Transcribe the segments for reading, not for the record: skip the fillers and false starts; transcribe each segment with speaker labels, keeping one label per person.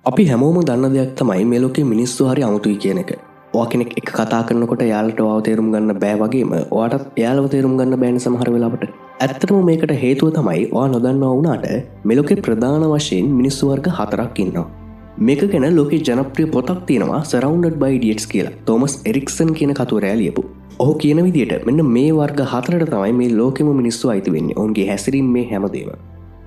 Speaker 1: අපි හැමෝම දන්න දෙයක් තමයි මේ ලෝකේ මිනිස්සු හරි අමුතුයි කියන එක. ඔයා කෙනෙක් එක්ක කතා කරනකොට එයාලට ඔයාව තේරුම් ගන්න බෑ වගේම ඔයාටත් එයාලව තේරුම් ගන්න බෑනේ සමහර වෙලාවට. ඇත්තටම මේකට හේතුව තමයි ඔයා නොදන්නවා වුණාට මේ ලෝකේ ප්‍රධාන වශයෙන් මිනිස්සු වර්ග හතරක් ඉන්නවා. මේක ගැන ලෝකේ ජනප්‍රිය පොතක් තියෙනවා Surrounded by Idiots කියලා. තෝමස් එරික්සන් කියන කතුවරයා ලියපු. ඔහු කියන විදිහට මෙන්න මේ වර්ග හතරට තමයි මේ ලෝකෙම මිනිස්සු අයිති වෙන්නේ. ඔවුන්ගේ හැසිරීම මේ හැමදේම.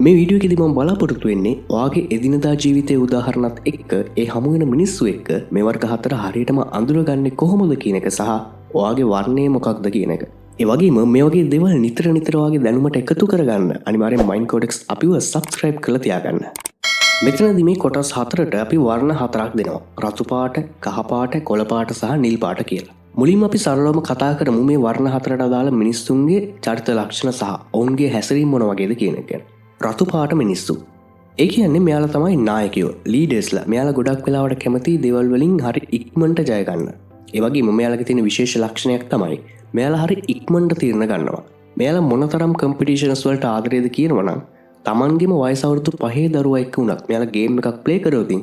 Speaker 1: මේ වීඩියෝ එකේදී මම බලාපොරොත්තු වෙන්නේ ඔයාගේ එදිනදා ජීවිතයේ උදාහරණත් එක්ක ඒ හමු වෙන මිනිස්සු එක්ක මේ වර්ග හතර හරියටම අඳුරගන්නේ කොහොමද කියන එක සහ ඔයාගේ වර්ණය මොකක්ද කියන එක. ඒ වගේම මේ වගේ දේවල් නිතර නිතර ඔයාගේ දැනුමට එකතු කරගන්න අනිවාර්යෙන් මයින්ඩ් කෝඩෙක්ස් අපිව සබ්ස්ක්‍රයිබ් කරලා තියාගන්න. මෙතනදී මේ කොටස් හතරට අපි වර්ණ හතරක් දෙනවා. රතු පාට, කහ පාට, කොළ පාට සහ නිල් පාට කියලා. මුලින්ම අපි සරලවම කතා කරමු මේ වර්ණ හතරට අදාළ මිනිස්සුන්ගේ චරිත ලක්ෂණ සහ ඔවුන්ගේ හැසිරීම මොන වගේද කියන එක ගැන. රතු පාට මිනිස්සු. ඒ කියන්නේ මෙයාලා තමයි නායකයෝ, ලීඩර්ස්ලා. මෙයාලා ගොඩක් වෙලාවට කැමති දේවල් වලින් හරි ඉක්මනට ජය ගන්න. ඒ වගේම මෙයාලගේ තියෙන විශේෂ ලක්ෂණයක් තමයි මෙයාලා හරි ඉක්මනට තීරණ ගන්නවා. මෙයාලා මොනතරම් කම්පිටිෂන්ස් වලට ආදරේද කියනවා නම් තමන්ගේම වයස අවුරුදු 5 දරුවා එක්ක වුණත් මෙයාලා ගේම් එකක් ප්ලේ කරොත්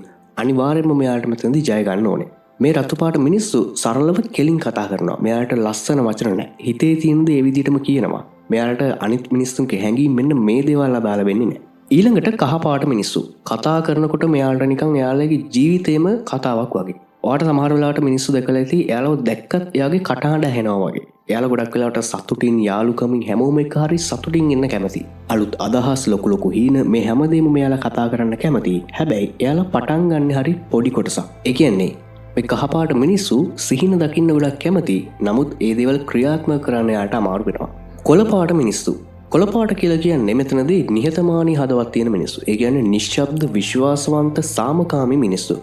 Speaker 1: අනිවාර්යයෙන්ම මෙයාලට මෙතනදී ජය ගන්න ඕනේ. මේ රතු පාට මිනිස්සු සරලව කෙලින් කතා කරනවා. මෙයාලට ලස්සන වචන නෑ. හිතේ තියෙන දේ ඒ විදිහටම කියනවා. මෙයාලට අනිත් මිනිස්සුන්ගේ හැඟීම් මෙන්න මේ දේවල් අදාළ වෙන්නේ නෑ. ඊළඟට කහ පාට මිනිස්සු කතා කරනකොට මෙයාලට නිකන් එයාලගේ ජීවිතේම කතාවක් වගේ. ඔයාට සමහර වෙලාවට මිනිස්සු දැකලා ඇති එයාලව දැක්කත් එයාගේ කටහඬ ඇහෙනවා වගේ. එයාලා ගොඩක් වෙලාවට සතුටින් යාළුකමින් හැමෝම එක්ක හරි සතුටින් ඉන්න කැමති. අලුත් අදහස්, ලොකු ලොකු හීන මේ හැමදේම මෙයාලා කතා කරන්න කැමති. හැබැයි එයාලා පටන් ගන්න හරි පොඩි කොටසක්. ඒ කියන්නේ මේ කහපාට මිනිස්සු සිහින දකින්න ගොඩක් කැමති. නමුත් ඒ දේවල් ක්‍රියාත්මක කරන්න එයාට අමාරු වෙනවා. කොළපාට මිනිස්සු. කොළපාට කියලා කියන්නේ මෙතනදී නිහතමානී හදවත් තියෙන මිනිස්සු. ඒ කියන්නේ නිශ්ශබ්ද, විශ්වාසවන්ත, සාමකාමී මිනිස්සු.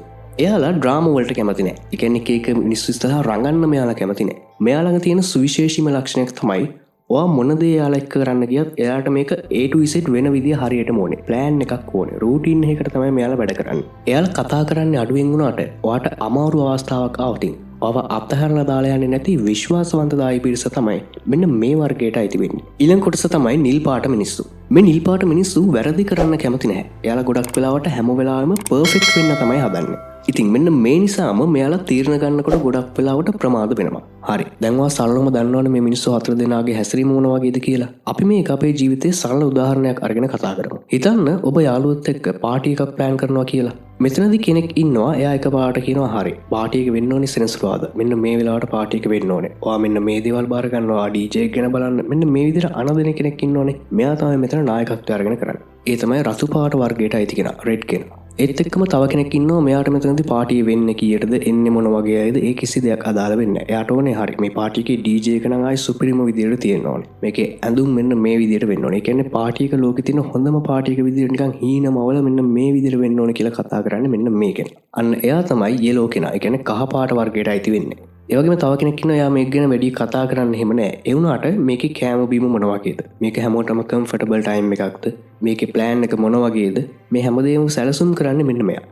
Speaker 1: එයාලා ඩ්‍රාමා වලට කැමති නෑ. ඒ කියන්නේ එක එක මිනිස්සු ඉස්සරහා රඟන්න මෙයාලා කැමති නෑ. මෙයා ළඟ තියෙන සුවිශේෂීම ලක්ෂණයක් තමයි ඔයා මොන දේ එයාලා එක්ක කරන්න ගියත් එයාට මේක A to Z වෙන විදිය හරියටම ඕනේ. ප්ලෑන් එකක් ඕනේ. රූටීන් එකකට තමයි මෙයාලා වැඩ කරන්නේ. එයාලා කතා කරන්නේ අඩුවෙන් වුණාට ඔයාට අමාරු අවස්ථාවක් ආවොත් ඔයාව අත්හැරලා දාලා යන්නේ නැති විශ්වාසවන්තදායී පිරිස තමයි මෙන්න මේ වර්ගයට අයිති වෙන්නේ. ඊළඟ කොටස තමයි නිල් පාට මිනිස්සු. මේ නිල් පාට මිනිස්සු වැරදි කරන්න කැමති නැහැ. එයාලා ගොඩක් වෙලාවට හැම වෙලාවෙම පර්ෆෙක්ට් වෙන්න තමයි හදන්නේ. ඉතින් මෙන්න මේ නිසාම මෙයාලා තීරණ ගන්නකොට ගොඩක් වෙලාවට ප්‍රමාද වෙනවා. හරි. දැන් ඔයා සරලවම දන්නවනේ මේ මිනිස්සු හතර දෙනාගේ හැසිරීම මොන වගේද කියලා. අපි මේක අපේ ජීවිතේ සරල උදාහරණයක් අරගෙන කතා කරමු. හිතන්න ඔබ යාළුවොත් එක්ක පාටි එකක් ප්ලෑන් කරනවා කියලා. මෙතනදී කෙනෙක් ඉන්නවා. එයා එකපාරට කියනවා හරි පාටි එක වෙන්න ඕනේ සෙනසුරාදා. මෙන්න මේ වෙලාවට පාටි එක වෙන්න ඕනේ. ඔයා මෙන්න මේ දේවල් බාර ගන්නවා. ඩීජේ එක ගැන බලන්න. මෙන්න මේ විදිහට අණ දෙන කෙනෙක් ඉන්නවනේ. මෙයා තමයි මෙතන නායකත්වය අරගෙන කරන්නේ. ඒ තමයි රතු පාට වර්ගයට අයිති කෙනා, රෙඩ් කෙනා. ඒත් එක්කම තව කෙනෙක් ඉන්නවා. මෙයාට මෙතනදී පාටිය වෙන්නේ කීයටද, එන්නේ මොන වගේ අයද, ඒ කිසි දෙයක් අදාළ වෙන්නේ නැහැ. එයාට ඕනේ හරි මේ පාටි එකේ ඩීජේ එක නම් ආයි සුපිරිම විදියට තියෙන්න ඕනේ. මේකේ ඇඳුම් මෙන්න මේ විදියට වෙන්න ඕනේ. ඒ කියන්නේ පාටි එක ලෝකේ තියෙන හොඳම පාටි එක විදියට නිකන් හීනමවල මෙන්න මේ විදියට වෙන්න ඕනේ කියලා කතා කරන්නේ මෙන්න මේ කෙනා. අන්න එයා තමයි යෙලෝ කෙනා. ඒ කියන්නේ කහ පාට වර්ගයට අයිති වෙන්නේ. ඒ වගේම තව කෙනෙක් ඉන්නවා. එයා මේක ගැන වැඩි කතා කරන්න එහෙම නෑ. ඒ වුණාට මේකේ කෑම බීම මොන වගේද? මේක හැමෝටම කම්ෆර්ටබල් ටයිම් එකක්ද? මේකේ ප්ලෑන් එක මොන වගේද? මේ හැමදේම සැලසුම් කරන්නේ මෙන්න මෙයා.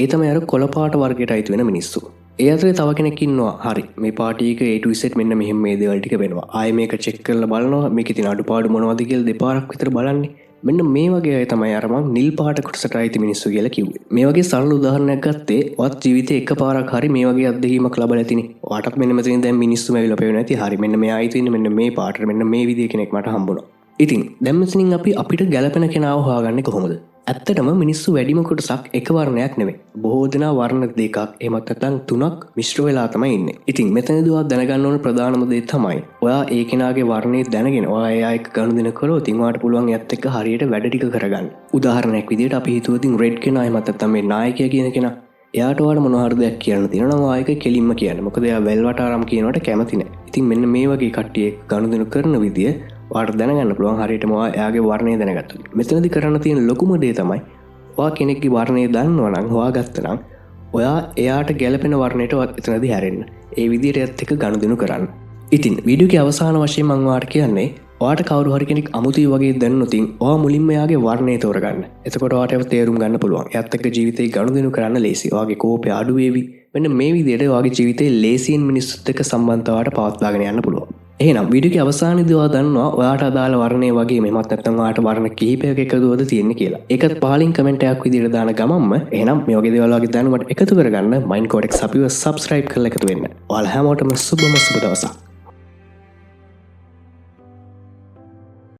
Speaker 1: ඒ තමයි අර කොළ පාට වර්ගයට අයිති වෙන මිනිස්සු. ඒ අතරේ තව කෙනෙක් ඉන්නවා. හරි මේ පාටි එක A to Z මෙන්න මෙහෙම මේ දේවල් ටික වෙනවා. ආයේ මේක චෙක් කරලා බලනවා මේකේ තියෙන අඩුපාඩු මොනවද කියලා දෙපාරක් විතර බලන්නේ. මෙන්න මේ වගේ අය තමයි අර මං නිල් පාට කොටසට අයිති මිනිස්සු කියලා කිව්වේ. මේ වගේ සරල උදාහරණයක් ගත්තේ ඔයත් ජීවිතේ එකපාරක් හරි මේ වගේ අත්දැකීමක් ලබලා ඇතිනේ. ඔයාටත් මෙන්න මෙතනින් දැන් මිනිස්සු ඇවිල්ලා පේනවා ඇති. හරි මෙන්න මෙයා අයිති වෙන්නේ මෙන්න මේ පාටට, මෙන්න මේ විදිය කෙනෙක් මට හම්බුණා. ඉතින් දැන් මෙතනින් අපි අපිට ගැළපෙන කෙනාව හොයාගන්නේ කොහොමද? ඇත්තටම මිනිස්සු වැඩිම කොටසක් එක වර්ණයක් නෙමෙයි. බොහෝ දෙනා වර්ණ දෙකක් එහෙමත් නැත්නම් තුනක් මිශ්‍ර වෙලා තමයි ඉන්නේ. ඉතින් මෙතනදී ඔයා දැනගන්න ඕන ප්‍රධානම දේ තමයි ඔයා ඒ කෙනාගේ වර්ණය දැනගෙන ඔයා එයා එක්ක ගනුදෙනු කළොත් ඉතින් ඔයාට පුළුවන් එයත් එක්ක හරියට වැඩ ටික කරගන්න. උදාහරණයක් විදිහට අපි හිතුවොත් ඉතින් රෙඩ් කෙනා එහෙමත් නැත්නම් මේ නායකයා කියන කෙනා එයාට ඔයාට මොන හරි දෙයක් කියන්න තියෙනවා නම් ඔයා ඒක කෙලින්ම කියන්න. මොකද එයා වැල් වටාරම් කියනවට කැමති නෑ. ඉතින් මෙන්න මේ වගේ කට්ටිය එක්ක ගනුදෙනු කරන විදිය ඔයාට දැනගන්න පුළුවන් හරියටම ඔයා එයාගේ වර්ණය දැනගත්තොත්. මෙතනදී කරන්න තියෙන ලොකුම දේ තමයි ඔයා කෙනෙක්ගේ වර්ණය දන්නවා නම්, හොයාගත්තා නම් ඔයා එයාට ගැලපෙන වර්ණයට ඔයත් එතනදී හැරෙන්න. ඒ විදිහට එයත් එක්ක ගනුදෙනු කරන්න. ඉතින් වීඩියෝ එකේ අවසාන වශයෙන් මං ඔයාට කියන්නේ ඔයාට කවුරු හරි කෙනෙක් අමුතුයි වගේ දැනුනොත් ඔයා මුලින්ම එයාගේ වර්ණය තෝරගන්න. එතකොට ඔයාට ඒව තේරුම් ගන්න පුළුවන්. එයාත් එක්ක ජීවිතේ ගනුදෙනු කරන්න ලේසි. ඔයාගේ කෝපය අඩු වේවි. මෙන්න මේ විදිහට ඔයාගේ ජීවිතේ ලේසියෙන් මිනිස්සුත් එක්ක සම්බන්ධතාවයට පවත්වාගෙන යන්න පුළුවන්. එහෙනම් වීඩියෝ එකේ අවසානයේදී ඔයා දන්නවා ඔයාට අදාළ වර්ණය වගේම එහෙමත් නැත්නම් ඔයාට වර්ණ කිහිපයක එකතුවද තියෙන්නේ කියලා. ඒකත් පහලින් කමෙන්ට් එකක් විදියට දාන ගමන්ම එහෙනම් මේ වගේ දේවල් වගේ දැනුමට එකතු කරගන්න මයින්ඩ් කෝඩෙක්ස් අපිව සබ්ස්ක්‍රයිබ් කරලා එකතු වෙන්න. ඔයාලා හැමෝටම සුබම සුබ දවසක්.